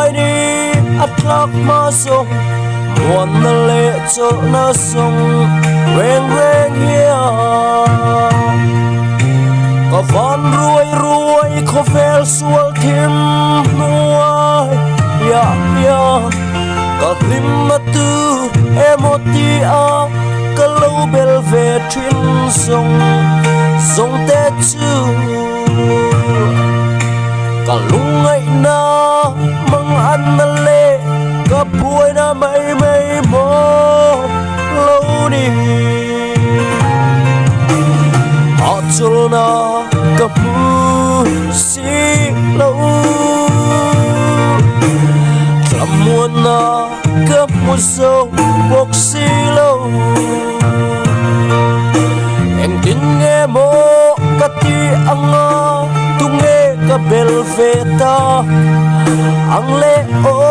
Tlai ni a tlak hma zawng muanna leh chawlhna zawng reng reng hian ka van ruai ruai khawvel sual thim hnuai ah hian ka hlimna tur emaw tia ka lo bel ve thin zawng zawng te chu. Ka lungngaihna mang anna leh ka buaina mai mai maw lo ni. Hahchawlhna ka hmu si lo, thlamuanna ka hmu zo bawk si lo. Engtin nge maw ka ti anga tunge ka bel ve ta ang le aw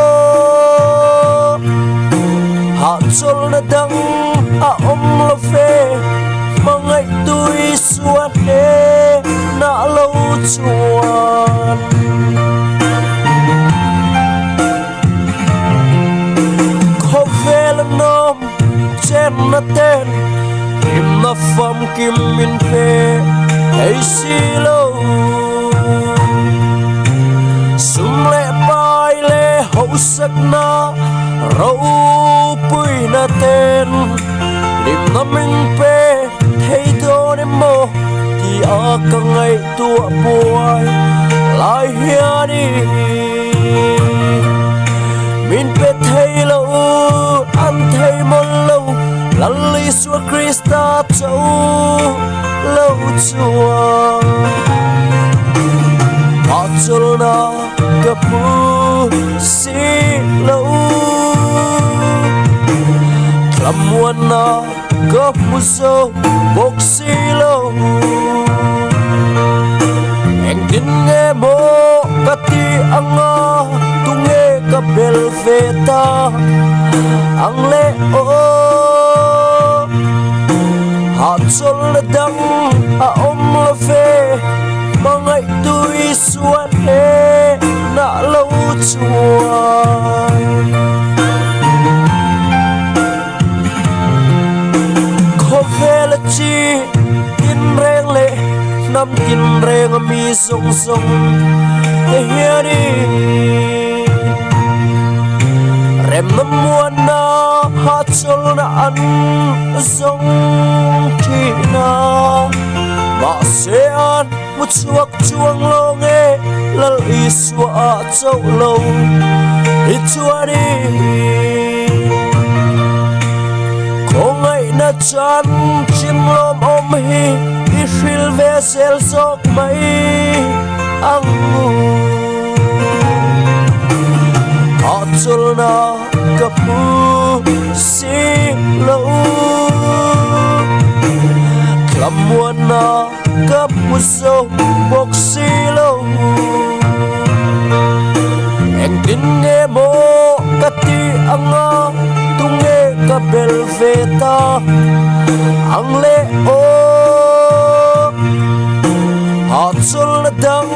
Hahchawlhna dang a awm lo ve hmangaihtu Isua hnenah lo chuan. Khawvel a nawm chenna ten hlimna famkim min pe thei si lo. Sum leh pai leh hauhsakna ropuina ten hlimna min pe thei dawn emaw tia ka ngaihtuah buai lai hianin min pe thei lo an thei mawlh lo Lal Isua Krista cho lo chuan hahchawlhna ka hmu si lo thlamuanna ka hmu zo bawk si lo Engtin nge maw ka ti anga tunge ka bel ve ta ang le aw Hahchawlhna dang a awm lo ve hmangaihtu Isua hnenah lo chuan. Khawvel a chi tinreng leh hnam tinreng a mi zawng zawng te hianin remna muanna hahchawlhna an zawng thin a, mahse an hmu chhuak chuang lo nge Lal Isua ah chauh lo hi chuanin. Khawngaihna chan chin lawmawm hi i hril ve zel zawk mai ang u. Hahchawlhna ka hmu si lo, thlamuanna ka hmu zo bawk si lo. Engtin nge maw ka ti anga tunge ka bel ve ta ang le aw Hahchawlhna dang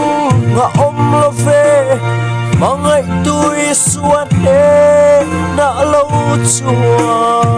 a awm lo ve hmangaihtu Isua hnenah lo chuan.